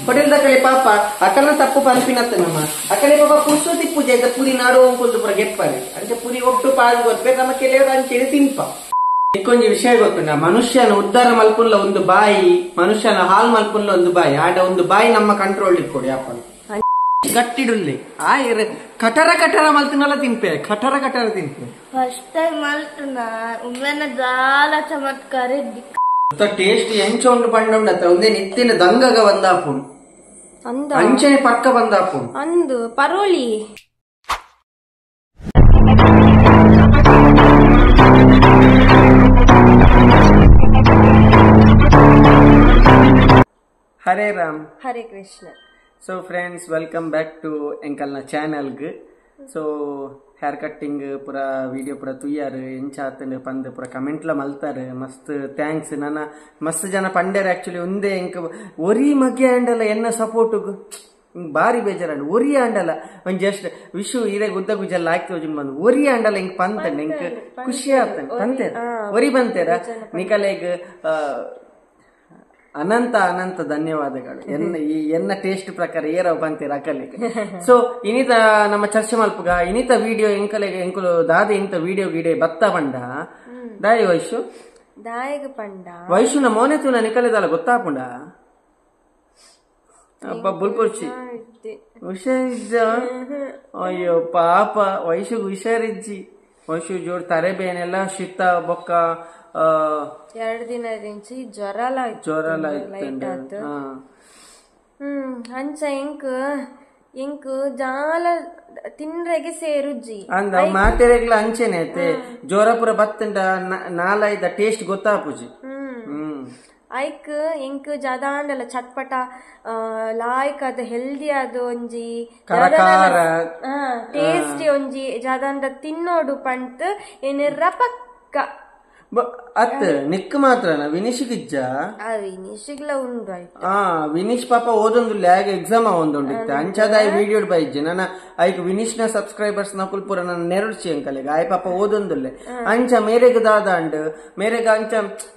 Hotel ದಕಲೆ ಪಾಪ ಅಕಲ್ನ ತಪ್ಪು ಪನ್ಪಿನತ್ತ ನಮ್ಮ ಅಕಲೆ ಪಾಪ ಪುರ್ಸು ತಿಪ್ಪುಜ ಐತ ಪುರಿ ನಾಡು ಒಂಕೊಲ್ದು ಪುರ ಗೆಪ್ಪರೆ ಅಂಚೆ ಪುರಿ ಒಟ್ಟು ಪಾಲ್ ಗೊತ್ತೇ ನಮ್ಮ ಕೆಲವರು ಅಂಚೆ ತಿನ್ಪ. ಇಕ್ಕೊಂಜಿ ವಿಷಯ ಗೊತ್ತುಂಡ, ಮನುಷ್ಯನ ಉದ್ಧಾರ ಮಲ್ಪುನ್ಲ ಒಂದು ಬಾಯಿ, ಮನುಷ್ಯನ ಹಾಲ್ ಮಲ್ಪುನ್ಲ ಒಂದು ಬಾಯಿ, ಆಡ ಒಂದು ಬಾಯಿ ನಮ್ಮ ಕಂಟ್ರೋಲ್ ಇಟ್ಕೊಡಿ. ಅಪ್ಪ ಗಟ್ಟಿಡುಲ್ಲೆ ಆ ಕಟರ ಕಟರ ಮಲ್ತಿನಲ್ಲ ತಿನ್ಪೆ, ಕಟರ ಕಟರ ತಿನ್ಪೆ. ಫಸ್ಟ್ ಟೈಮ್ ಮಲ್ತನ ಉಮ್ಮೆನ ದಾಲ ಚಮತ್ಕಾರ ಟೇಸ್ಟ್ ಎಂಚ ಉಂಡು ಪಂಡ ಒಂದೇ ನಿತ್ತಿನ ದಂಗಗ ಬಂದಾಪುಣು ಅಂಚನೆ ಪಕ್ಕ ಬಂದಾಪುಣು ಅಂದು ಪರೋಳಿ. Hare Ram Hare Krishna. So friends, welcome back to ಎಂಕಲ್ನ ಚಾನೆಲ್ಗ್. So hair cutting ಪೂರ ವಿಡಿಯೋ ಪೂರ ತುಯ್ಯಾರು ಎಂಚಾತಂಡು ಪಂದ್ ಪೂರ ಕಮೆಂಟ್ಲ ಮಲ್ತಾರೆ, ಮಸ್ತ್ thanks. ನನ್ನ ಮಸ್ತ್ ಜನ ಪಂಡ್ಯಾರ ಆಕ್ಚುಲಿ ಒಂದೇ ಎಂಕ್ ಒರಿ ಮಗೆ ಆಂಡಲ ಎನ್ನ ಸಪೋರ್ಟುಗು ಹಿಂಗೆ ಬಾರಿ ಬೇಜಾರಂಡು ಒರಿ ಆಂಡಲ ಒಂಜಿ ಜಸ್ಟ್ ವಿಶು ಇರೆ ಗುದ್ದ ಗುಜ್ಜಲ್ಲ ಹಾಕಿ ಹೋಜುನ್ ಬಂದು ಒರಿ ಆಂಡಲ ಹಿಂಗೆ ಪಂತಂಡು ಎಂಕ್ ಖುಷಿ ಆಗ್ತಂಡು ಪಂತೇರ ಒರಿ ಬಂತೇರ ನಿಕಲೆಗ್ ಅನಂತ ಅನಂತ ಧನ್ಯವಾದಗಳು. ಎನ್ನ ಈ ಎನ್ನ ಟೇಸ್ಟ್ ಪ್ರಕಾರ ಏರವ್ ಬಂತೀರ ಅಕಲಿಗೆ. ಸೊ ಇನಿತ ನಮ್ಮ ಚರ್ಚೆ ಮಲ್ಪುಗ ಇನಿತ ವಿಡಿಯೋ ಎಂಕಲೆಗೆ ಎಂಕುಲು ದಾದೆ ಇಂತ ವಿಡಿಯೋ ಗಿಡೆ ಬತ್ತ ಪಂಡ ದಾಯಿ ವೈಶು ದಾಯಿಗ ಪಂಡ ವೈಶುನ ಮೋನೆ ತೂನ ನಿಕಲೆದಲ್ಲ ಗೊತ್ತಾಪುಂಡ ಅಪ್ಪ ಬುಲ್ಪುರ್ಚಿ ಹುಷಾರಿಜ್ಜ. ಅಯ್ಯೋ ಪಾಪ ವೈಶುಗ್ ಹುಷಾರಿಜ್ಜಿ. ವೈಶು ಜೋಡ್ ತರೆ ಬೇನೆಲ್ಲ ಶೀತ ಬೊಕ್ಕ ಎರಡು ದಿನದಿಂಚಿ ಜ್ವರಲ ಜ್ವರಲ ಇತ್ತು. ಅಂಚ ಎಂಕ್ ಎಂಕ್ ಜಾಲ ತಿನ್ರೆಗೆ ಸೇರುಜ್ಜಿ ಅಂದ ಮಾತೆರೆಗ್ಲ ಅಂಚೆನೆ ಐತೆ ಜ್ವರ ಪೂರ ಬತ್ತಂಡ ನಾಲೈದ ಟೇಸ್ಟ್ ಗೊತ್ತಾಪುಜಿ. ಐಕ್ ಎಂಕ್ ಜಾದಾಂಡಲ ಚಟ್ಪಟ ಲಾಯ್ಕ್ ಅದು ಹೆಲ್ದಿ ಅದು ಒಂಜಿ ಟೇಸ್ಟಿ ಒಂಜಿ ಜಾದಾಂಡ ತಿನ್ನೋಡು ಪಂಟ್ ಏನಿರ ಪಕ್ಕ ಅತ್ ನಿಕ್ ಮಾತ್ರ ವಿನೀಶ್ಗಿಜ್ಜ ವಿನೀಶ್ಗ್ಲ ಉಂಡು. ಆ ವಿನೀಶ್ ಪಾಪ ಓದೊಂದುಲ್ಲ ಆಗ ಎಕ್ಸಾಮ್ ಒಂದುಂಡಿತ್ತು ಅಂಚಾದ ಆಯ್ ವಿಡಿಯೋ ಬೈಜ್ಜೆ ನನ್ನ ಐಕ್ ವಿನೀಶ್ನ ಸಬ್ಸ್ಕ್ರೈಬರ್ಸ್ ನಕುಲ್ ಪೂರ ನನ್ನ ನೆರಡ್ಚಿ ಅಂಕಲೆಗ ಆಯ್ ಪಾಪ ಓದೊಂದುಲ್ಲೆ ಅಂಚ ಮೇರೆಗ್ ದಾದ ಅಂಡ್ ಮೇರೆಗ ಅಂಚ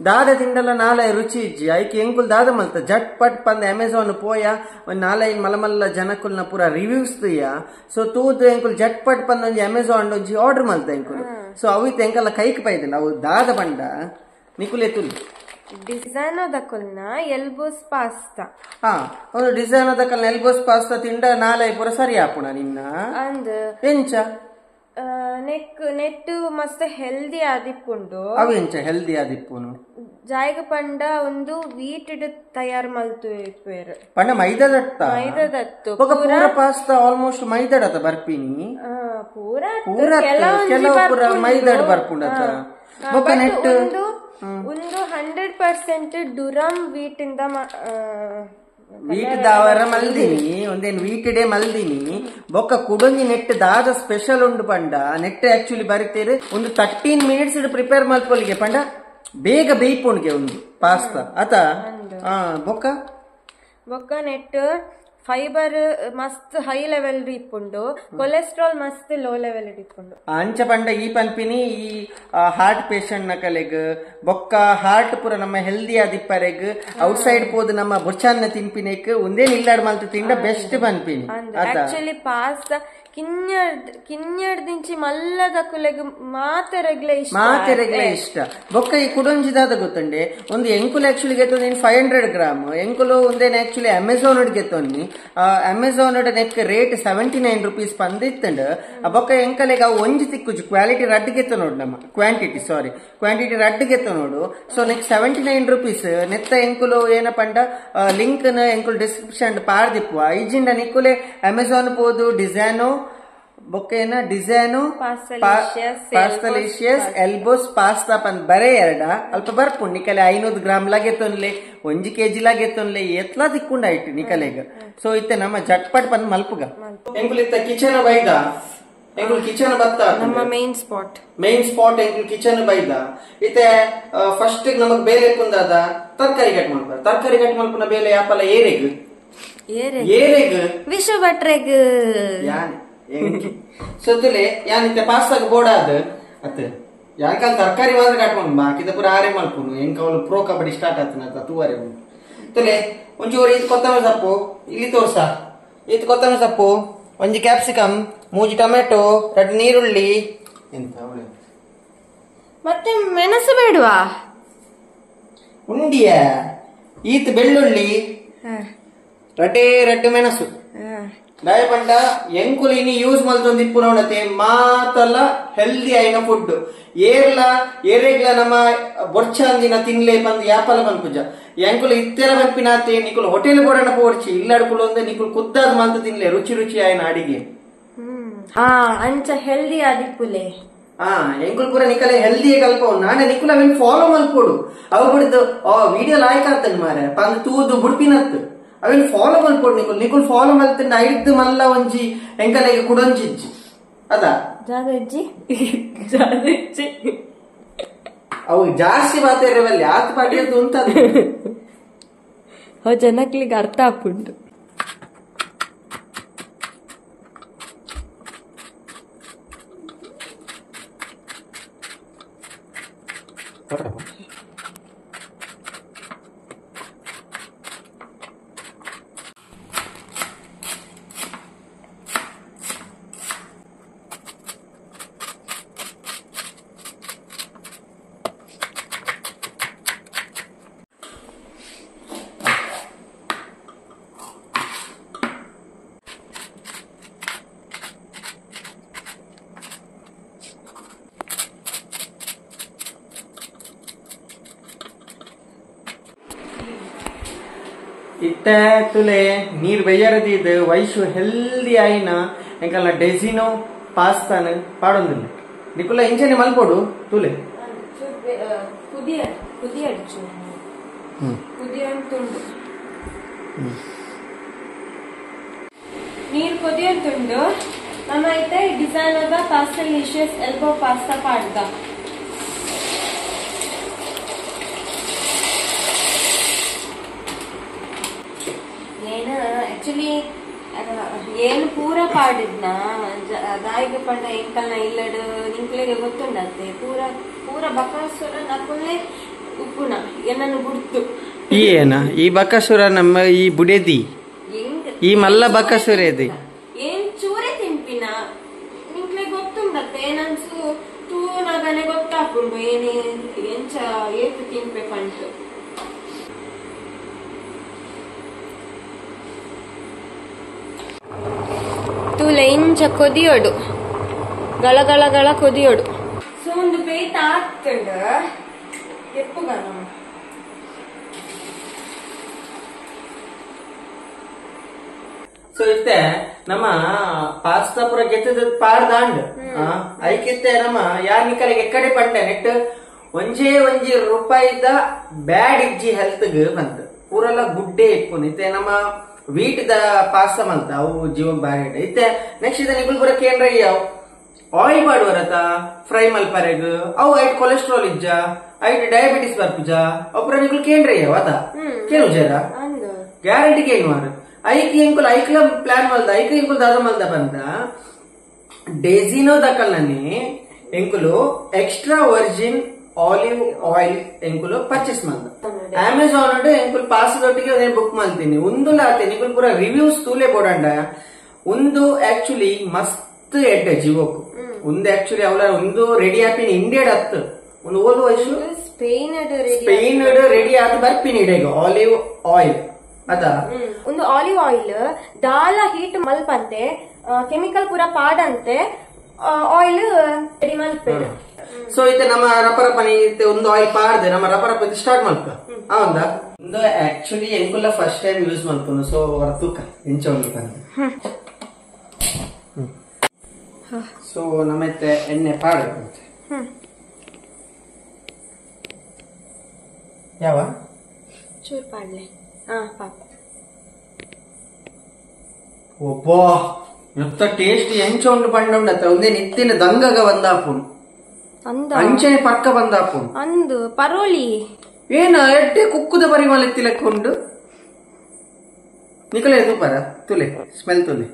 ದಾದ ತಿಂಡಲ ನಾಲೈ ರುಚಿ ಇಜ್ಜಿ ಐಕ್ ಎಂಕುಲ್ ದಾದ ಮಲ್ತ ಜಟ್ ಪಟ್ ಪಂದ ಅಮೆಝಾನ್ ಪೋಯ ಒಂದ್ ನಾಲೈ ಮಲಮಲ್ಲ ಜನಕುಲ್ನ ಪೂರ ರಿವ್ಯೂಸ್ ತುಯ್ಯ. ಸೊ ತೂದು ಎಂಕುಲ್ ಜಟ್ ಪಟ್ ಪಂದ ಒಂಜಿ ಅಮೆಝಾನ್ ಒಂಜಿ ಆರ್ಡರ್ ಮಲ್ತ ಎಂಕುಲು. ಸೊ ಅವಿತ್ ಎಂಕಲ್ಲ ಕೈಕ್ ಪೈದಿಲ್ಲ ಅವು ದಾದ ಬಂಡ ನಿಕುಲೆ ತುಲ್ ಡಿಸೈನ್ ದಕಲ್ನ ಎಲ್ಬೋಸ್ ಪಾಸ್ತಾ. ಹಾ ಒಂದು ಡಿಸೈನ್ ದಕಲ್ನ ಎಲ್ಬೋಸ್ ಪಾಸ್ತಾ ತಿಂಡ ನಾಲೈ ಪೂರ ಸರಿ ಆಪುಣ ನಿನ್ನ ಅಂದ್ ಎಂಚ ನೆಕ್ ನೆಟ್ ಮಸ್ತ್ ಹೆಲ್ದಿ ಆದಿಪ್ಪುಂಡು. ಅವು ಎಂಚ ಹೆಲ್ದಿ ಆದಿಪ್ಪುನು ಜಾಯಗ ಪಂಡ ಒಂದು ವೀಟ್ ತಯಾರು ಮಲ್ತು ಇಪ್ಪೇರು ಪಂಡ ಮೈದಾದತ್ತ ಮೈದಾದತ್ತು ಪೂರ ಪಾಸ್ತಾ ಆಲ್ಮೋಸ್ಟ್ ಮೈದಾಡತ ಬರ್ಪಿನಿ ಪೂರ ಪೂರ ಕೆಲವು ಪೂರ ಮೈದಾಡ್ ಬರ್ಪುಂಡತ. ಬೊಕ್ಕ ನೆಟ್ ಒಂದು 100% ಡುರಮ್ ವೀಟ್ ಇಂದ ವೀಟ್ ದಾವರ ಮಲ್ದಿನಿ ಒಂದೇನ್ ವೀಟ್ ಡೇ ಮಲ್ದಿನಿ. ಬೊಕ್ಕ ಕುಡೊಂಜಿ ನೆಟ್ ದಾದ ಸ್ಪೆಷಲ್ ಉಂಡು ಪಂಡ ನೆಟ್ ಆಕ್ಚುಲಿ ಬರಿತೇರು ಒಂದು 13 ಮಿನಿಟ್ಸ್ ಪ್ರಿಪೇರ್ ಮಲ್ಪೊಲಿಗೆ ಪಂಡ ಬೇಗ ಬೇಯ್ಪುಣ್ಗೆ ಒಂದು ಪಾಸ್ತಾ ಅತ. ಬೊಕ್ಕ ಬೊಕ್ಕ ನೆಟ್ ಫೈಬರ್ ಮಸ್ತ್ ಹೈ ಲೆವೆಲ್ ಇಪ್ಪುಂಡು, ಕೊಲೆಸ್ಟ್ರಾಲ್ ಮಸ್ತ್ ಲೋ ಲೆವೆಲ್ ಇಪ್ಪುಂಡು. ಅಂಚ ಪಂಡ ಈ ಪನ್ಪಿನಿ ಈ ಹಾರ್ಟ್ ಪೇಷಂಟ್ ನಕಲೆಗ್ ಬೊಕ್ಕ ಹಾರ್ಟ್ ಪೂರ ನಮ್ಮ ಹೆಲ್ದಿ ಆದಿಪ್ಪರೆಗ್ ಔಟ್ ಸೈಡ್ ಪೋದು ನಮ್ಮ ಬುರ್ಚಾನ್ನ ತಿನ್ಪಿನೇಕ್ ಒಂದೇನ್ ಇಲ್ಲಾಡ್ ಮಲ್ತು ತಿಂಡ ಬೆಸ್ಟ್ ಪನ್ಪಿನಿ. ಆಕ್ಚುಲಿ ಪಾಸ್ತಾ ಕಿನ್ಯಡ್ದಿಂಚಿ ಮಲ್ಲದಕುಲೆಗ್ ಮಾತೆರೆಗ್ಲ ಇಷ್ಟ, ಮಾತೆರೆಗ್ಲ ಇಷ್ಟ. ಬೊಕ್ಕ ಈ ಕುಡೊಂಜಿದಾದ ಗೊತ್ತಂಡೆ ಒಂದು ಎಂಕುಲು ಆಕ್ಚುಲಿ ಗೆತ್ತೊಂದು 500 ಗ್ರಾಮ್ ಎಂಕುಲು ಒಂದೇನ್ ಆಕ್ಚುಲಿ ಅಮೆಝಾನ್ ಗೆತ್ತೊನ್ನಿ Amazon neck rate 79 rupees ಪಂದಿತ್ತಂಡ್. ಬೊಕ್ಕ ಎಂಕಲೆಗ್ ಅವು ಒಂಜಿ ತಿಕ್ಕುಜಿ ಕ್ವಾಲಿಟಿ ರಡ್ಡ್ ಗೆತ್ತ ನೋಡು ನಮ್ಮ ಕ್ವಾಂಟಿಟಿ ಸಾರಿ ಕ್ವಾಂಟಿಟಿ ರಡ್ಡ್ ಗೆತ್ತ ನೋಡು. So neck 79 rupees ನೆತ್ತ ಎಂಕುಲು ಏನಪಂಡ ಲಿಂಕ್ ನ ಎಂಕುಲು ಡಿಸ್ಕ್ರಿಪ್ಷನ್ ಪಾರ್ದಿಪ್ಪುವ ಐಜಿಂಡ ನಿಕ್ಕುಲೆ ಅಮೆಝಾನ್ ಪೋದು ಡಿಸೈನು ಬೊಕ್ಕೇನ ಡಿಸೈನು ಪಾಸ್ತಾಲಿಷಿಯಸ್ ಎಲ್ಬೋಸ್ ಪಾಸ್ತಾ ಪಂದ್ ಬರೇ ಎರಡ ಅಲ್ಪ ಬರ್ಪುಂಡು ನಿಕಲೆ 500 ಗ್ರಾಮ್ ಲಾಗೆತ್ತೊನ್ಲೆ 1 ಕೆಜಿ ಲಾಗೆತ್ತೊನ್ಲೆ ಎತ್ಲಾ ತಿಕ್ಕೊಂಡ ಇಟ್ಟು ನಿಕಲೆಗ್. ಸೊ ಇತ್ತೆ ನಮ್ಮ ಜಟ್ಪಟ್ ಪಂದ್ ಮಲ್ಪುಗ ಎಂಕುಲು ಇತ್ತ ಕಿಚನ್ ಬೈದ ಎಂಕುಲು ಕಿಚನ್ ಬತ್ತ ನಮ್ಮ main spot main spot ಎಂಕುಲು ಕಿಚನ್ ಬೈದ ಇತ್ತೆ ಫಸ್ಟ್ ನಮಗ್ ಬೇಲೆ ಕುಂದಾದ ತರಕಾರಿ ಕಟ್ ಮಲ್ಪುನ ತರಕಾರಿ ಕಟ್ ಮಲ್ಪುನ ಬೇಲೆ ಯಾಪಲ ಏರೆಗ್ ಏರೆಗ್ ವಿಶ್ವ ಭಟ್ರೆಗ್ ಯಾನ್ ಸೊತ್ತುಲೆ ಯಾನಿತ್ತೆ ಪಾಸ್ತಾಗ ಬೋಡಾದ ಅತ್ ಯಾಕಂತ ತರಕಾರಿ ಮಾತ್ರ ಕಟ್ ಮಲ್ಪು ಬಾಕಿದ ಪೂರ ಆರೆ ಮಲ್ಪುನು ಎಂಕ ಅವಳು ಪ್ರೋ ಕಬಡ್ಡಿ ಸ್ಟಾರ್ಟ್ ಆತನ ತೂವರೆ ಉಂಟು. ತುಲೆ ಒಂಚೂರು ಇದು ಕೊತ್ತಂಬರಿ ಸೊಪ್ಪು ಇಲ್ಲಿ ತೋರ್ಸ ಇದು ಕೊತ್ತಂಬರಿ ಸೊಪ್ಪು ಒಂಜಿ ಕ್ಯಾಪ್ಸಿಕಮ್ ಮೂಜಿ ಟೊಮೆಟೊ ಎರಡು ನೀರುಳ್ಳಿ ಎಂತ ಮತ್ತೆ ಮೆಣಸು ಬೇಡವಾ ಉಂಡಿಯ ಈತ್ ಬೆಳ್ಳುಳ್ಳಿ ರಟೇ ರಡ್ಡು ಮೆಣಸು ದಾಯ ಪಂಡ ಎಂಕುಲು ಇನಿ ಯೂಸ್ ಮಲ್ತೊಂದು ಇಪ್ಪುನವನತೆ ಮಾತಲ್ಲ ಹೆಲ್ದಿ ಆಯಿನ ಫುಡ್ ಏರ್ಲ ಏರೆಗ್ಲ ನಮ್ಮ ಬೊರ್ಚಾಂದಿನ ತಿನ್ಲೆ ಬಂದು ಯಾಪಲ ಪನ್ಪುಜ ಎಂಕುಲು ಇತ್ತೆರ ಪನ್ಪಿನಾತೆ ನಿಕುಲು ಹೋಟೆಲ್ ಬೋಡಣ ಪೋರ್ಚಿ ಇಲ್ಲಡ್ಕುಲು ಒಂದೆ ನಿಕುಲು ಕುದ್ದಾದ ಮಲ್ತ ತಿನ್ಲೆ ರುಚಿ ರುಚಿ ಆಯಿನ ಅಡಿಗೆ ಅಂಚ ಹೆಲ್ದಿ ಆದಿಪ್ಪುಲೆ ಎಂಕುಲು ಪೂರ ನಿಕಲೆ ಹೆಲ್ದಿ ಕಲ್ಪ ನಾನೆ ನಿಕುಲು ಅವೆನ್ ಫಾಲೋ ಮಲ್ಪೋಡು ಅವ ಬಿಡ್ದು ವಿಡಿಯೋ ಲಾಯ್ಕ್ ಆತನ್ ಮಾರೆ ಪಂದ್ ತೂದು ಬುಡ್ಪಿನತ್ತು ಅವೆನ್ ಫಾಲೋ ಮಲ್ಪೋಡು ನಿಕುಲು ನಿಕುಲು ಫಾಲೋ ಮಲ್ತಂಡ ಐದು ಮಲ್ಲ ಒಂಜಿ ಎಂಕಲೆಗೆ ಕುಡೊಂಜಿಜ್ಜಿ ಅದ ಜಾದಜ್ಜಿ ಜಾದಜ್ಜಿ ಅವು ಜಾಸ್ತಿ ಮಾತಾಡಿರವಲ್ಲಿ ಆತ ಪಾಟಿ ಉಂತ ಅವು ಜನಕ್ಲಿಗೆ ಅರ್ಥ ಆಪುಂಡು. ಇತ್ತೆ ತುಲೆ ನೀರ್ ಬೆಯ್ಯರದಿದ್ದು ವಯಸ್ಸು ಹೆಲ್ದಿ ಆಯಿನ ಎಂಕಲ್ನ ಡೆಸಿನೋ ಪಾಸ್ತಾನ ಪಾಡೊಂದಿಲ್ಲ ನಿಕುಲ ಇಂಚನೆ ಮಲ್ಪೋಡು ತುಲೆ ನೀರ್ ಕೊದಿಯಂತುಂಡು ನಮ್ಮ ಐತೆ ಡಿಸೈನ್ ಅದ ಪಾಸ್ಟಲಿಷಿಯಸ್ ಎಲ್ಬೋ ಪಾಸ್ತಾ ಪಾಡ್ದ. ಏನು ಆಕ್ಚುಲಿ ಏನು ಪೂರ ಪಾಡಿದ್ನ ದಾಯಿಗೆ ಪಂಡ ಎಂಕಲ್ನ ಇಲ್ಲಡು ನಿಂಕ್ಲೆಗೆ ಗೊತ್ತುಂಡತ್ತೆ ಪೂರ ಪೂರ ಬಕಾಸುರ ನಕುಲ್ನೆ ಉಪ್ಪುನ ಏನನ್ನು ಗುರ್ತು ಈ ಏನ ಈ ಬಕಾಸುರ ನಮ್ಮ ಈ ಬುಡೆದಿ ಈ ಮಲ್ಲ ಬಕಾಸುರ ಇದೆ ಏನ್ ಚೂರೆ ತಿಂಪಿನ ನಿಂಕ್ಲೆ ಗೊತ್ತುಂಡತ್ತೆ ಏನನ್ಸು ತೂನಾಗನೆ ಗೊತ್ತಾಪುಂಡು ಏನೇ ಎಂಚ ಏತು ತಿಂಪೆ ಪಂಟು. ತೂಲೆ ಇಂಚ ಕೊದಿಯೋಡು ಗಳ ಗಳ ಗಳ ಕೊದಿಯೋಡು. ಸೊ ಒಂದು ಬೇತ ಆಗ್ತಂಡ ಎಪ್ಪುಗ ಸೊ ಇತ್ತೆ ನಮ್ಮ ಪಾಸ್ತಾ ಪೂರ ಗೆತ್ತದ ಪಾಡ್ದಾಂಡ್ ಐಕಿತ್ತೆ ನಮ್ಮ ಯಾರ್ ನಿಕಲಿಗೆ ಎಕ್ಕಡೆ ಪಂಡೆ ನೆಟ್ ಒಂಜೇ ಒಂಜಿ ರೂಪಾಯಿದ ಬ್ಯಾಡ್ ಇಜ್ಜಿ ಹೆಲ್ತ್ ಬಂತು ಪೂರೆಲ್ಲ ಗುಡ್ಡೆ ಇಪ್ಪುನು. ಇತ್ತೆ ನಮ್ಮ wheat the pasta ಮಲ್ತ ಅವು ಜೀವ ಬಾರಿ ಇತ್ತೆ. ನೆಕ್ಸ್ಟ್ ಇದೆ ನಿಕುಲ್ ಪೂರ ಕೇಂದ್ರ ಅವು ಆಯಿಲ್ ಪಾಡುವರತ ಫ್ರೈ ಮಲ್ಪರೆಗ್ ಅವು ಐಟ್ ಕೊಲೆಸ್ಟ್ರಾಲ್ ಇಜ್ಜ ಐಟ್ ಡಯಾಬಿಟಿಸ್ ಬರ್ಪುಜ ಅವು ಪೂರ ನಿಕುಲ್ ಕೇಂದ್ರ ಅದ ಕೇಳು ಜರ ಗ್ಯಾರಂಟಿ ಕೇಳುವಾರು. ಐಕ್ ಎಂಕುಲ್ ಐಕ್ಲ ಪ್ಲಾನ್ ಮಲ್ದ ಐಕ್ ಎಂಕುಲ್ ದಾದ ಮಲ್ದ ಬಂದ ಡೆಸಿನೋ ದಕಲ್ನೇ ಎಂಕುಲು extra Virgin olive oil ಎಂಕುಲು purchase ಮಲ್ದ ಅಮೆಝಾನ್ ಎಂಕುಲು ಪಾಸ್ ದೊಟ್ಟಿಗೆ ಅದೇ ಬುಕ್ ಮಲ್ತೀನಿ ಉಂದುಲಾತೆ ನಿಕುಲ್ ಪೂರ ರಿವ್ಯೂಸ್ ತೂಲೆ ಬೋಡಂಡ ಒಂದು ಆಕ್ಚುಲಿ ಮಸ್ತ್ ಎಡ್ಡೆ ಜೀವಕ್ಕು ಒಂದು ಆಕ್ಚುಲಿ ಅವಳ ಒಂದು ರೆಡಿ ಆಪಿನ ಇಂಡಿಯಡ್ ಹತ್ತು ಒಂದು ಓಲು ವಯಸ್ಸು ಸ್ಪೇನ್ ರೆಡಿ ಆದ ಬರ್ಪಿನ ಇಡೀಗ ಆಲಿವ್ ಆಯಿಲ್ ಅದ ಒಂದು ಆಲಿವ್ ಆಯಿಲ್ ದಾಲ ಹೀಟ್ ಮಲ್ಪಂತೆ ಕೆಮಿಕಲ್ ಪೂರ ಪಾಡಂತೆ ಆಯಿಲ್ ರೆಡಿ ಮಲ್ಪೇರು. ಸೊ ಇತ್ತೆ ನಮ್ಮ ರಪರಪನಿ ಒಂದು ಆಯಿಲ್ ಪಾಡ್ದೆ ನಮ್ಮ ರಪರಪ ಸ್ಟಾರ್ಟ್ ಮಲ್ಪ ಹೌದಾ ಒಂದು ಆಕ್ಚುಲಿ ಎಂಕುಲ್ಲ first time use ಮಲ್ಪನು. So ಹೊರತುಕ ಎಂಚ ಉಂಟು ಸೊ ನಮ್ಮತ್ತೆ ಎಣ್ಣೆ ಪಾಡು ಯಾವ ಚೂರು ಪಾಡ್ಲೆ ಪಾಪ ಒಬ್ಬ ಎತ್ತ ಟೇಸ್ಟ್ ಎಂಚ ಉಂಡು ಪಂಡ ಉಂಡತ್ತ ಒಂದೇ ನಿತ್ತಿನ ದಂಗಗ ಬಂದಾಪುನು ಅಂಚನೆ ಪಕ್ಕ ಬಂದಾಪುನು ಅಂದು ಪರೋಲಿ ಏನ ಎಡ್ಡೆ ಕುಕ್ಕುದ ಪರಿಮಳ ಎತ್ತಿಲಕ್ಕ ಉಂಡು ನಿಕಲೆ ತೂಪರ ತುಲೆ ಸ್ಮೆಲ್ ತುಲೆ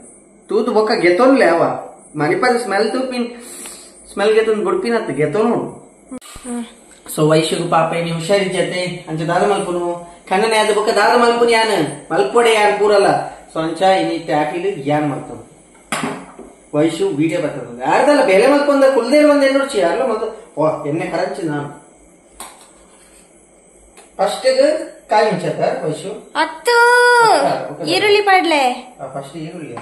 ತೂತು ಬೊಕ್ಕ ಗೆತೊನ್ಲೆ ಅವ ಮನಿಪದ ಸ್ಮೆಲ್ ತೂಪಿನ್ ಸ್ಮೆಲ್ ಗೆತೊಂದು ಬುಡ್ಪಿನತ್ತು ಗೆತೊನು. ಸೊ ವೈಶ್ಯಗು ಪಾಪ ನೀವು ಹುಷಾರಿ ಜೊತೆ ಅಂಚ ದಾದ ಮಲ್ಪುನು ಕಣ್ಣನೆ ಅದು ಬೊಕ್ಕ ದಾದ ಮಲ್ಪುನಿ ಯಾನ್ ಮಲ್ಪೊಡೆ ಯಾನ್ ಪೂರಲ್ಲ ಸೊ ಅಂಚ ಇನಿ ಟ್ಯಾಟಿಲ್ ಯಾನ್ ಮಲ್ತೊಂದು ವಯಸ್ಸು ವಿಡಿಯೋ ಬರ್ತದೆ ಯಾರ್ದಲ್ಲ ಬೆಲೆ ಮಲ್ಕೊಂಡ ಕುಲ್ದೇರು ಒಂದ್ ಎಣ್ಣೆ ಯಾರಲ್ಲ ಮಲ್ತು ಓ ಎಣ್ಣೆ ಕರಂಚಿ ನಾನು ಫಸ್ಟ್ ಕಾಯಿ ಮುಂಚತ ವಯಸ್ಸು ಅತ್ತು ಈರುಳ್ಳಿ ಪಡ್ಲೆ ಫಸ್ಟ್ ಈರುಳ್ಳಿ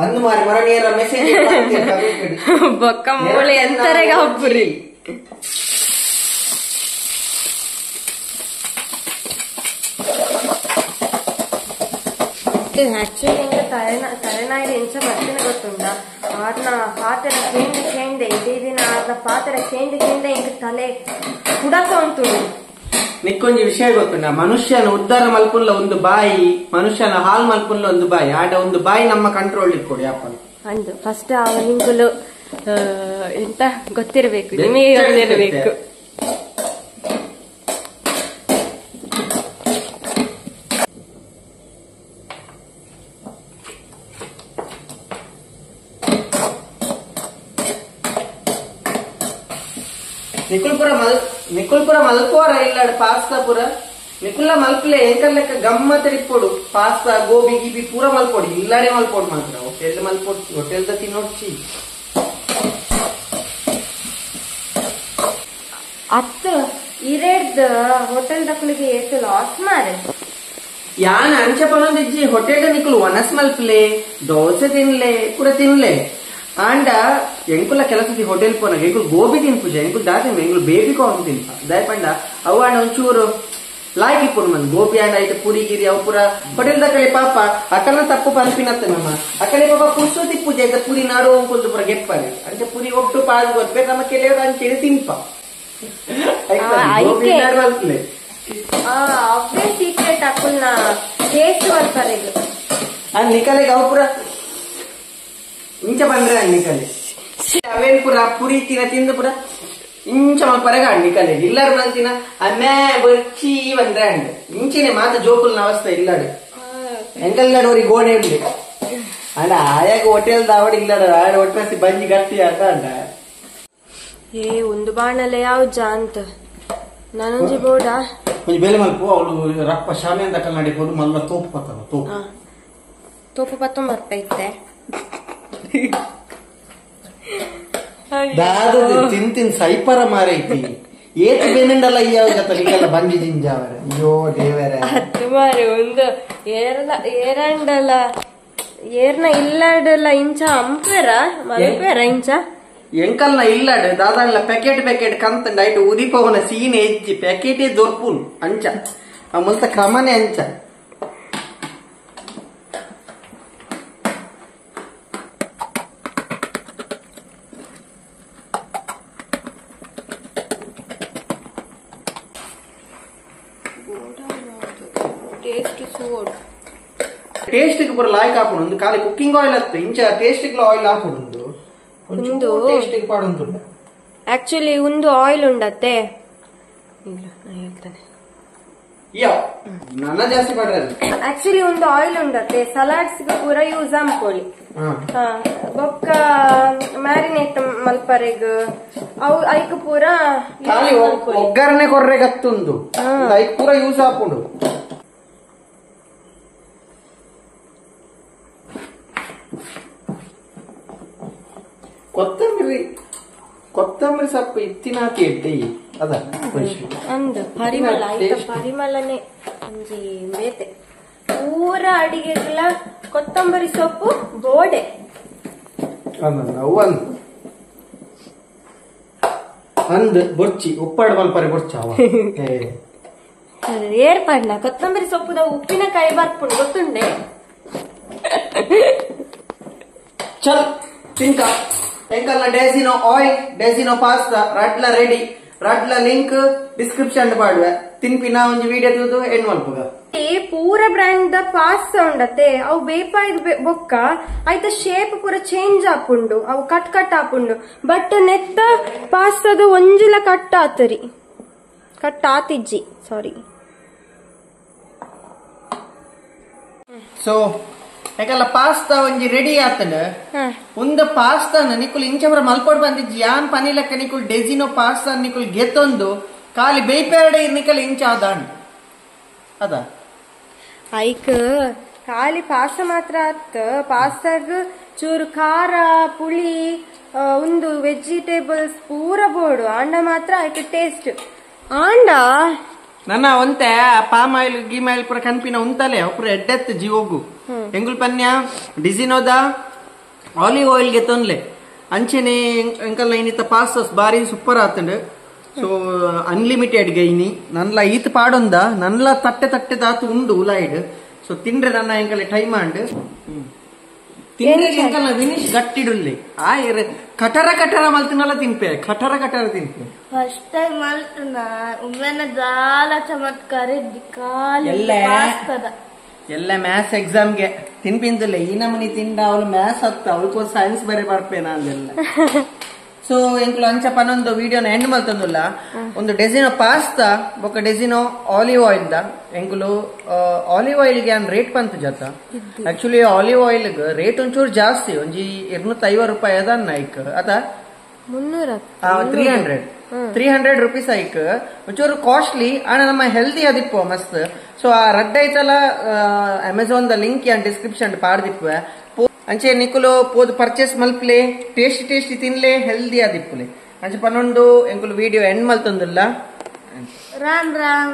ಅಂದು ಮಾರಿ ಮರಣಿಯರ ಮೆಸೇಜ್ ಬೊಕ್ಕ ಮೂಳೆ ಎಂತರೆಗ ಹಬ್ಬುರಿ ಆಕ್ಚುಲಿ ಇಂಕ ತಲೆನಾಯಿದ ಎಂಚ ಬರ್ತಿನ ಗೊತ್ತುಂಡ ಆರ್ನ ಪಾತೆರ ಕೇಂದ್ರ ಕೇಂದ್ರ ಇಡೀ ದಿನ ಆರ್ನ ಪಾತೆರ ಕೇಂದ್ರ ಕೇಂದ್ರ ಇಂಕ ತಲೆ ಕುಡಕ ಉಂಟು. ನಿಕ್ಕೊಂಜಿ ವಿಷಯ ಗೊತ್ತುಂಡ ಮನುಷ್ಯನ ಉದ್ದಾರ ಮಲ್ಪುನ್ಲ ಒಂದು ಬಾಯಿ ಮನುಷ್ಯನ ಹಾಲ್ ಮಲ್ಪುನ್ಲ ಒಂದು ಬಾಯಿ ಆಡ ಒಂದು ಬಾಯಿ ನಮ್ಮ ಕಂಟ್ರೋಲ್ ಇಟ್ಕೊಡಿ ಅಪ್ಪ ಅಂದು ಫಸ್ಟ್ ಆ ನಿಂಕುಲು ಎಂತ ಗೊತ್ತಿರಬೇಕು ನಿಮಗೆ ಗೊತ್ತಿರಬೇಕು. ನಿಕುಲ್ಪುರ ಮಲ್ಪೋರ ಇಲ್ಲ ಪಾಸ್ತಾ ಪೂರ ನಿಕುಲ್ಲ ಮಲ್ಪಲೆ ಎಂಕಲ್ ಲೆಕ್ಕ ಗಮ್ಮತ್ ಇಪ್ಪೊಡು ಪಾಸ್ತಾ ಗೋಬಿ ಗಿಬಿ ಪೂರ ಮಲ್ಪೊಡು ಇಲ್ಲಾಡೆ ಮಲ್ಪೊಡು ಮಾತ್ರ ಹೋಟೆಲ್ ಮಲ್ಪೊಡು ಹೋಟೆಲ್ the ತಿನ್ನೋಡ್ಚಿ ಅತ್ತ ಇರೇಡ್ದ ಹೋಟೆಲ್ ದಕ್ಕಲಿಗೆ ಏತು ಲಾಸ್ ಮಾರೆ ಯಾನ್ ಅಂಚ ಪನೊಂದಿಜ್ಜಿ ಹೋಟೆಲ್ ನಿಕುಲು ಒಣಸ್ ಮಲ್ಪಲೆ ದೋಸೆ ತಿನ್ಲೆ ಪೂರ ತಿನ್ಲೆ ಆಂಡ ಎಂಕುಲ ಕೆಲಸದಿ ಹೋಟೆಲ್ ಪೋನಾಗ ಎಂಕುಲು ಗೋಬಿ ತಿನ್ಪುಜ ಎಂಕುಲು ದಾದೆ ಎಂಕುಲು ಬೇಬಿ ಕಾರ್ನ್ ತಿನ್ಪ ದಾಯಪಂಡ ಅವು ಆಂಡ ಒಂಚೂರು ಲಾಯ್ಕ್ ಇಪ್ಪುಡು ಮನ್ ಗೋಬಿ ಆಂಡ ಐತೆ ಪುರಿ ಗಿರಿ ಅವು ಪೂರ ಹೋಟೆಲ್ ದಕ್ಕಲೆ ಪಾಪ ಅಕಲ್ನ ತಪ್ಪು ಪನ್ಪಿನತ್ತ ನಮ್ಮ ಅಕಲೆ ಪಾಪ ಪುರ್ಸು ತಿಪ್ಪುಜ ಐತೆ ಪುರಿ ನಾಡು ಅಂಕುಲ್ದು ಪೂರ ಗೆಪ್ಪರೆ ಅಂಚೆ ಪುರಿ ಒಟ್ಟು ಪಾಸ್ ಗೊತ್ತೇ ನಮ್ಮ ಕೆಲವರು ಅಂಚೆ ತಿನ್ಪ ಗೋಬಿ ನಾಡು ಮಲ್ಪಲೆ ಅವೇ ಸೀಕ್ರೆಟ್ ಅಕುಲ್ನ ಟೇಸ್ಟ್ ಬರ್ತಾರೆ ನಿಕಲೆಗೆ ಅವು ಪೂರ ಇಂಚ ಬಂದ್ರೆ ನಿಕಲೆ ಅವೇನ್ ಪೂರ ಪುರಿ ತಿನ್ನ ತಿಂದು ಪೂರ ಇಂಚ ಮಲ್ಪರೆಗ ನಿಕಲೆ ಇಲ್ಲಾರು ಬಂತಿನ ಅಮ್ಮೆ ಬರ್ಚಿ ಬಂದ್ರೆ ಅಂಡ್ ಇಂಚಿನೆ ಮಾತ ಜೋಕುಲ್ನ ಅವಸ್ಥೆ ಇಲ್ಲಾಡು ಎಂಕಲ್ಲಾಡು ಅವ್ರಿಗೆ ಗೋಣೆ ಇರ್ಲಿ ಅಂಡ ಆಯಾಗ ಹೋಟೆಲ್ ದಾವಡಿ ಇಲ್ಲಾಡು ಆಡ ಒಟ್ರಾಸಿ ಬಂಜಿ ಗಟ್ಟಿ ಅಂತ ಅಂಡ ಏ ಒಂದು ಬಾಣಲೆ ಯಾವ ಜಾಂತ ನಾನೊಂಜಿ ಬೋಡ ಒಂಜಿ ಬೇಲೆ ಮಲ್ಪು ಅವಳು ರಪ್ಪ ಶಾಮೆ ಅಂತ ಕನ್ನಡಿ ಹೋದು ಮಲ್ಲ ತೋಪು ಪತ್ತವ ತೋಪು ತೋಪು ಪತ್ತೊಂಬ ಬರ್ಪೈತೆ ದಾದ ತಿನ್ ತಿನ್ ಸೈಪರ ಮಾರೈತಿ ಏತ್ ಬೆನ್ನಿಂಡಲ್ಲ ಈ ಯಾವ ನಿಕ್ಕೆಲ್ಲ ಬಂಜಿ ಜಿಂಜಾವರೆ ಅಯ್ಯೋ ದೇವರೇ ಹತ್ತು ಮಾರೆ ಒಂದು ಏರಲ ಏರಂಡಲ ಏರ್ನ ಇಲ್ಲಾಡಲ್ಲ ಇಂಚ ಅಂಪೆರ ಮಲ್ಪೆರ ಇಂಚ ಎಂಕಲ್ನ ಇಲ್ಲಾಡು ದಾದಲ್ಲ ಪ್ಯಾಕೆಟ್ ಪ್ಯಾಕೆಟ್ ಕಂತ ನೈಟ್ ಉದಿಪವನ ಸೀನ್ ಹೆಜ್ಜಿ ಪ್ಯಾಕೆಟೇ ದೊರ್ಪುನ್ ಅಂಚ ಆ ಮುಲ್ತ ಕ್ರಮನೇ ಅಂಚ. ಟೇಸ್ಟ್ ಪೂರ ಲಾಯ್ಕ್ ಹಾಕೊಂಡು ಖಾಲಿ ಕುಕ್ಕಿಂಗ್ ಆಯಿಲ್ ಅತ್ತು ಇಂಚ ಟೇಸ್ಟ್ ಆಯಿಲ್ ಹಾಕೊಂಡು ಒಂದು ಟೇಸ್ಟ್ ಪಾಡೊಂದು ಆಕ್ಚುಲಿ ಒಂದು ಆಯಿಲ್ ಉಂಡತ್ತೆ ಇಲ್ಲ ನಾನು ಹೇಳ್ತಾನೆ ಯಾ ನನ್ನ ಜಾಸ್ತಿ ಪಾಡ್ರೆ ಆಕ್ಚುಲಿ ಒಂದು ಆಯಿಲ್ ಉಂಡತ್ತೆ ಸಲಾಡ್ಸ್ ಪೂರ ಯೂಸ್ ಅನ್ಕೊಳ್ಳಿ ಬೊಕ್ಕ ಮ್ಯಾರಿನೇಟ್ ಮಲ್ಪರೆಗ್ ಅವು ಐಕ್ ಪೂರ ಖಾಲಿ ಒಗ್ಗರಣೆ ಕೊರ್ರೆ ಗತ್ತುಂದು ಐಕ್ ಪೂರ ಯೂಸ್ ಹಾಕೊಂಡು ಕೊತ್ತಂಬರಿ ಕೊತ್ತಂಬರಿ ಸೊಪ್ಪು ಇತ್ತಿನಾತಿ ಎಡ್ಡೆ ಅದ ಅಂದು ಪರಿಮಳ ಆಯ್ತ ಪರಿಮಳನೆ ಒಂಜಿ ಬೇತೆ ಪೂರ ಅಡಿಗೆಗಳ ಕೊತ್ತಂಬರಿ ಸೊಪ್ಪು ಬೋಡೆ ಅಂದ್ ಅಂದ್ ಬೊರ್ಚಿ ಉಪ್ಪಾಡು ಮಲ್ಪರೆ ಬೊರ್ಚ ಏರ್ಪಡ್ನ ಕೊತ್ತಂಬರಿ ಸೊಪ್ಪುದ ಉಪ್ಪಿನಕಾಯಿ ಬರ್ಪುಂಡು ಗೊತ್ತುಂಡೆ ಚಲ್ ತಿಂಕ ಎಂಕಲ್ನ ಡೇಸಿನೋ ಆಯಿಲ್ ಡೇಸಿನೋ ಪಾಸ್ತಾ ರಡ್ಲ ರೆಡಿ ರಡ್ಲ ಲಿಂಕ್ ಡಿಸ್ಕ್ರಿಪ್ಷನ್ ಪಾಡುವೆ ತಿನ್ಪಿನ ಒಂಜಿ ವಿಡಿಯೋ ತೂದು ಎಣ್ಣು ಮಲ್ಪುಗ ಪೂರ brand the pasta ಉಂಡತೆ ಅವು ಬೇಪಾಯ್ದ ಬೊಕ್ಕ ಐತ ಶೇಪ್ ಪೂರ ಚೇಂಜ್ ಆಪುಂಡು ಅವು ಕಟ್ ಕಟ್ ಆಪುಂಡು ಬಟ್ ನೆತ್ತ ಪಾಸ್ತಾದ ಒಂಜಿಲ ಕಟ್ ಆತರಿ ಕಟ್ ಆತಿಜ್ಜಿ ಸಾರಿ. ಸೊ ಯಾಕಲ್ಲ ಪಾಸ್ತಾ ಒಂಜಿ ರೆಡಿ ಆತನ ಒಂದು ಪಾಸ್ತಾನ ನಿಕುಲ್ ಇಂಚವರ ಮಲ್ಪೊಡ್ ಬಂದಿಜ್ಜಿ ಯಾನ್ ಪನಿಲಕ್ಕ ನಿಕುಲ್ ಡೆಜಿನೋ ಪಾಸ್ತಾ ನಿಕುಲ್ ಗೆತ್ತೊಂದು ಖಾಲಿ ಬೇಪೇರಡೆ ನಿಕಲ್ ಇಂಚ ಆದಾಂಡ್ ಅದ ಐಕ್ ಖಾಲಿ ಪಾಸ ಮಾತ್ರ ಅತ್ ಪಾಸ್ತಾಗ್ ಚೂರು ಖಾರ ಪುಳಿ ಒಂದು ವೆಜಿಟೇಬಲ್ಸ್ ಪೂರ ಬೋಡು ಆಂಡ ಮಾತ್ರ ಐಕ್ ಟೇಸ್ಟ್ ಆಂಡ ನನ್ನ ಒಂತೆ ಪಾಮ್ ಆಯಿಲ್ ಗೀಮ್ ಆಯಿಲ್ ಪೂರ ಕನ್ಪಿನ ಉಂತಲೆ ಪೂರ ಎಡ್ಡೆತ್ ಜೀವೋಗು ಎಂಗುಲ್ ಪನ್ಯ ಡಿಸಿನೋದ ಆಲಿವ್ ಆಯಿಲ್ ಗೆ ತೊನ್ಲೆ ಅಂಚೆನೆ ಎಂಕಲ್ನ ಇನ್ನಿತ ಪಾಸ್ತಾಸ್ ಬಾರಿ ಸೂಪರ್ ಆತಂಡ್. ಸೊ ಅನ್ಲಿಮಿಟೆಡ್ ಗೆ ಇನಿ ನನ್ಲ ಈತ್ ಪಾಡೊಂದ ನನ್ಲ ತಟ್ಟೆ ತಟ್ಟೆ ದಾತು ಉಂಡು ಉಲಾಯ್ಡ್. ಸೊ ತಿಂಡ್ರೆ ನನ್ನ ಎಂಕಲೆ ಟೈಮ್ ಆಂಡ್ ತಿಂಡ್ರೆ ಎಂಕಲ್ನ ವಿನಿಶ್ ಗಟ್ಟಿಡುಲ್ಲೆ ಆ ಕಟರ ಕಟರ ಮಲ್ತಿನಲ್ಲ ತಿನ್ಪೆ ಕಟರ ಕಟರ ತಿನ್ಪೆ. ಫಸ್ಟ್ ಟೈಮ್ ಮಲ್ತನ ಉಮ್ಮೆನ ಜಾಲ ಚಮತ್ಕಾರ ಎಲ್ಲ ಎಲ್ಲ ಮ್ಯಾಥ್ಸ್ ಎಕ್ಸಾಮ್ಗೆ ತಿನ್ಪಿಂದಿಲ್ಲ ಈ ನಮನಿ ತಿಂಡ ಅವಳು ಮ್ಯಾಥ್ಸ್ ಹತ್ತ ಅವಳಿಗೂ ಸೈನ್ಸ್ ಬರೀ ಬರ್ಪೇನ ಅಂದೆಲ್ಲ. ಸೊ ಎಂಕುಲು ಅಂಚ ಪನೊಂದು ವಿಡಿಯೋನ ಎಂಡ್ ಮಲ್ತಂದುಲ್ಲ ಒಂದು ಡೆಸಿನೋ ಪಾಸ್ತಾ ಬೊಕ ಡೆಸಿನೋ ಆಲಿವ್ ಆಯಿಲ್ the ಎಂಕುಲು ಆಲಿವ್ ಆಯಿಲ್ ಗೆ ರೇಟ್ ಬಂತು ಜತ. Actually olive oil rate ಒಂಚೂರು ಜಾಸ್ತಿ ಒಂಜಿ 250 ರೂಪಾಯಿ ಅದನ್ನ ಐಕ್ ಅದ 300 ರುಪೀಸ್ ಐಕ್ ಒಂಚೂರು ಕಾಸ್ಟ್ಲಿ ಆಣ ನಮ್ಮ ಹೆಲ್ದಿ ಅದಿಪ್ಪು ಮಸ್ತ್. ಸೊ ಆ ರಡ್ಡ ಐತಲ Amazon the link ಯಾನ್ ಡಿಸ್ಕ್ರಿಪ್ಷನ್ ಪಾಡ್ದಿಪ್ಪೆ ಅಂಚೆ ನಿಕುಲು ಪೋದು ಪರ್ಚೇಸ್ ಮಲ್ಪ್ಲೆ ಟೇಸ್ಟಿ ಟೇಸ್ಟಿ ತಿನ್ಲೆ ಹೆಲ್ದಿ ಆದಿಪ್ಪುಲೆ ಅಂಚೆ ಪನ್ನೊಂದು ಎಂಕುಲು ವಿಡಿಯೋ ಎಂಡ್ ಮಲ್ತೊಂದುಲ್ಲ. ರಾಮ್ ರಾಮ್.